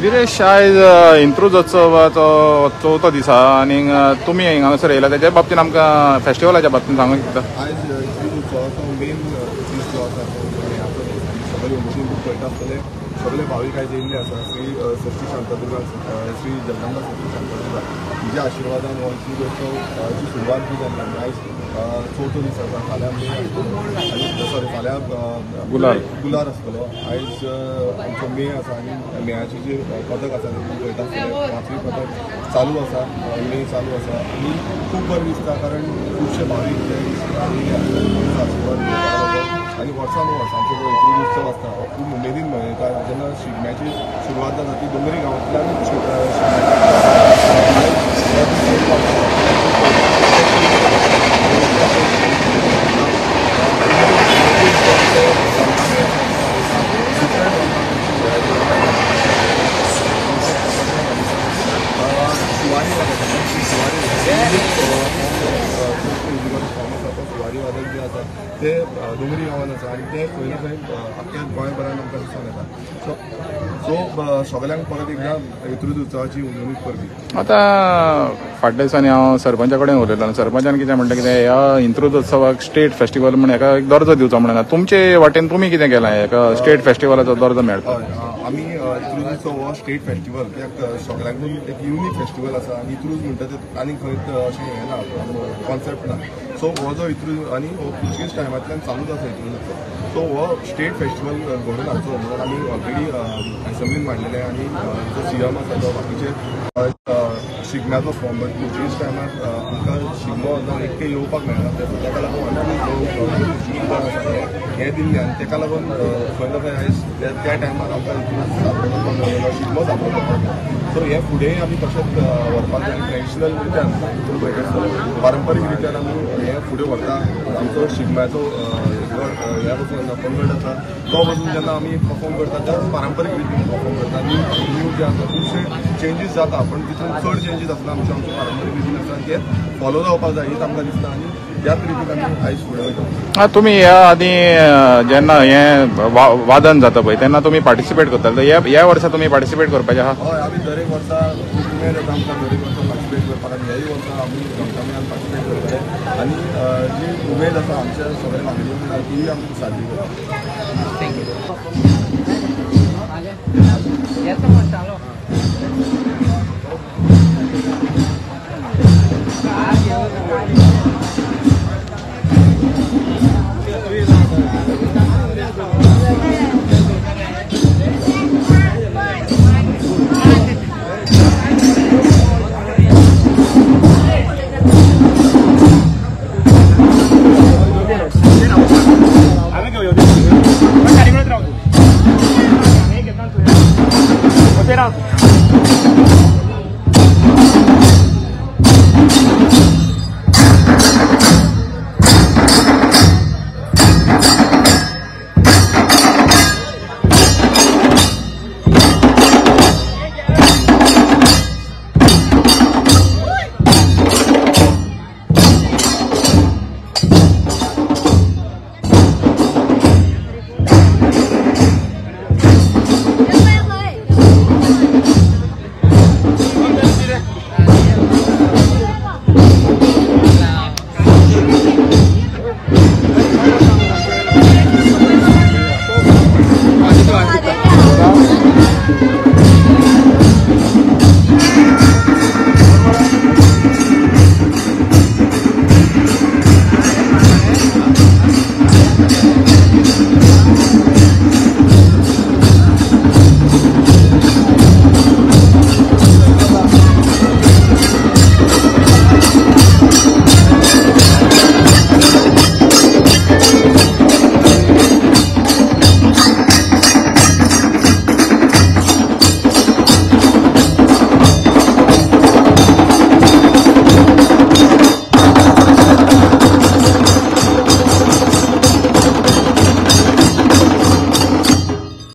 विरेश, आयज इंत्रुज उत्सवाचो चवथो दीस आहा आनी तुमी हांगासर येयला तेच्या बाबतीन आमकां फेस्टिवलाच्या बाबतीन सांगूंक शकता. आयज इंत्रुज उत्सवाचो मेन दीस जो आसा तो सगळे उमेदीन कळटा आसतले. सगळे भावीक आयज येयल्ले आसा. श्री सश्टी शांतादुर्गा, श्री जगदंबा सश्टी शांतादुर्गा हिच्या आशिर्वादान हो इंत्रुज उत्सवाची सुरवात जी जाली आनी आयज चवथो दीस आसा. फाल्यां मे आनी सॉरी फाल्यां गुलाल गुलार आसतलो. आयज आमचो मे आसा आनी मेयाची जी पदक आसा तेतून पळयता आसतले पांचवी पदक चालू आसा, मे चालू आसा आनी खूब बरें दिसता कारण खुबशे भावीक जे आयिल्ले आसा आशिर्वाद घेवपाक लागून आनी वर्सान वर्स आमचो जो इंत्रुज उत्सव आसता हो खूब उमेदीन मनयता. जेन्ना शिगम्याची सुरवात जाता ती दोंगरी गांवांतल्यान सुवारी वादक जे आसा ते दोंगरी गांवांत आसा आनी ते खंय ना खंय आख्ख्या गोंयभरान आमकां दिसून येता. सो सो सगळ्यांक परत एकदां इंत्रुज उत्सवाची उलोवणी करपी. आतां फाटल्या दिसांनी हांव सरपंचा कडेन उलयलो आनी सरपंचान कितें म्हणटा कितें ह्या इंत्रुज उत्सवाक स्टेट फेस्टिवल म्हण हेका एक दर्जो दिवचो म्हणून तुमचे वाटेन तुमी कितें केलां हेका स्टेट फेस्टिवलाचो दर्जो मेळटा? हय, आमी इंत्रुज उत्सव हो स्टेट फेस्टिवल कित्याक सगळ्यांकून एक युनीक फेस्टिवल आसा आनी इंत्रुज म्हणटा ते आनी खंय अशें हें ना, कॉन्सेप्ट ना. सो हो जो इंत्रुज आनी हो पुर्तुगीज टायमांतल्यान चालूच आसा इंत्रुज उत्सव. सो हो स्टेट फेस्टिवल घडोवन हाडचो म्हणून आमी ऑलरेडी एसेंब्लीन मांडलेलें आनी जो सीएम आसा तो बाकीचे शिगम्याचो फॉर्म बट पुर्तुगीज टायमार आमकां शिगमो एकटे येवपाक मेळना ताका लागून पुर्तुगीज हें दिल्लें आनी ताका लागून खंय ना खंय आयज त्या टायमार आमकां इंत्रुज साजरो करपाक मेळ्ळो, शिगमो साजरो करपाक मेळ्ळो. सो हें फुडें आमी तशेंच व्हरपाक जाय ट्रेडिशनल रित्यान, पारंपारीक रित्यान आमी हें फुडें व्हरता. आमचो शिगम्याचो ह्या पसून पंगड आसा तो पसून जेन्ना आमी परफॉर्म करता त्याच पारंपारीक रितीन परफॉर्म करता. न्यू न्यू जे आसा खुबशे चेंजीस जाता पण तितून चड चेंजीस आसना, आमचे आमचे पारंपारीक रितीन आसा ते फॉलो जावपाक जाय हीच आमकां दिसता आनी त्याच रितीन आमी आयज फुडें वयता. तुमी ह्या आदीं जेन्ना हें वादन जाता पळय तेन्ना तुमी पार्टिसिपेट करताले, ह्या वर्सा तुमी पार्टिसिपेट करपाचें आहा? हय, आमी दरेक वर्सा खूब उमेद येता आमकां दरेक वर्सा पार्टिसिपेट करपाक आनी ह्याय वर्सा आमी घमघम्यान पार्टिसिपेट करतले आनी जी उमेद आसा आमच्या सगळ्या वांगडी तीय आमी साजरी करता. Thank you. Esperando.